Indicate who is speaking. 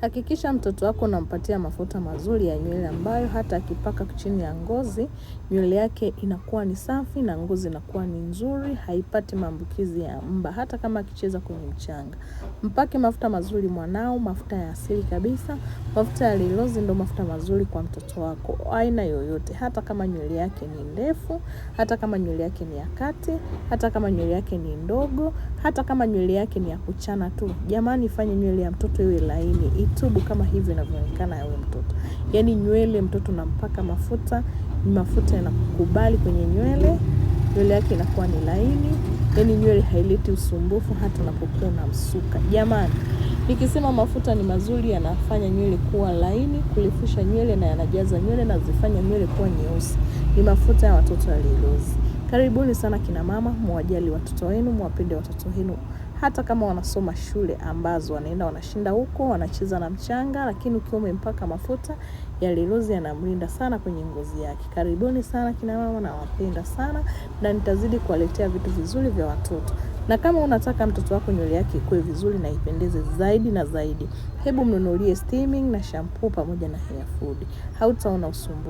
Speaker 1: Hakikisha mtoto wako unampatia mafuta mazuri ya nywele ambayo hata akipaka chini ya ngozi, nywele yake inakuwa ni safi na ngozi inakuwa ni nzuri, haipati maambukizi ya mba hata kama akicheza kwenye mchanga. Mpake mafuta mazuri mwanao, mafuta ya asili kabisa, mafuta ya Lailozi ndo mafuta mazuri kwa mtoto wako, aina yoyote, hata kama nywele yake ni ndefu, hata kama nywele yake ni ya kati, hata kama nywele yake ni ndogo, hata kama nywele yake ni ya kuchana tu. Jamani, fanye nywele ya mtoto iwe laini, itubu kama hivi inavyoonekana ya huyo mtoto. Yaani nywele mtoto nampaka mafuta, mafuta yanakubali kwenye nywele, nywele yake inakuwa ni laini, yaani nywele haileti usumbufu hata unapokuwa unamsuka. Jamani, nikisema mafuta ni mazuri, yanafanya nywele kuwa laini, kulefusha nywele na yanajaza nywele na zifanya nywele kuwa nyeusi. Ni mafuta ya watoto ya Lailozi. Karibuni sana kina mama, muwajali watoto wenu, muwapende watoto wenu hata kama wanasoma shule ambazo wanaenda wanashinda huko, wanacheza na mchanga, lakini ukiwa umempaka mafuta ya Lailozi yanamlinda sana kwenye ngozi yake. Karibuni sana kina mama, nawapenda sana na nitazidi kuwaletea vitu vizuri vya watoto. Na kama unataka mtoto wako nywele yake ikue vizuri na ipendeze zaidi na zaidi, hebu mnunulie steaming na shampoo pamoja na hair food. Hautaona usumbufu.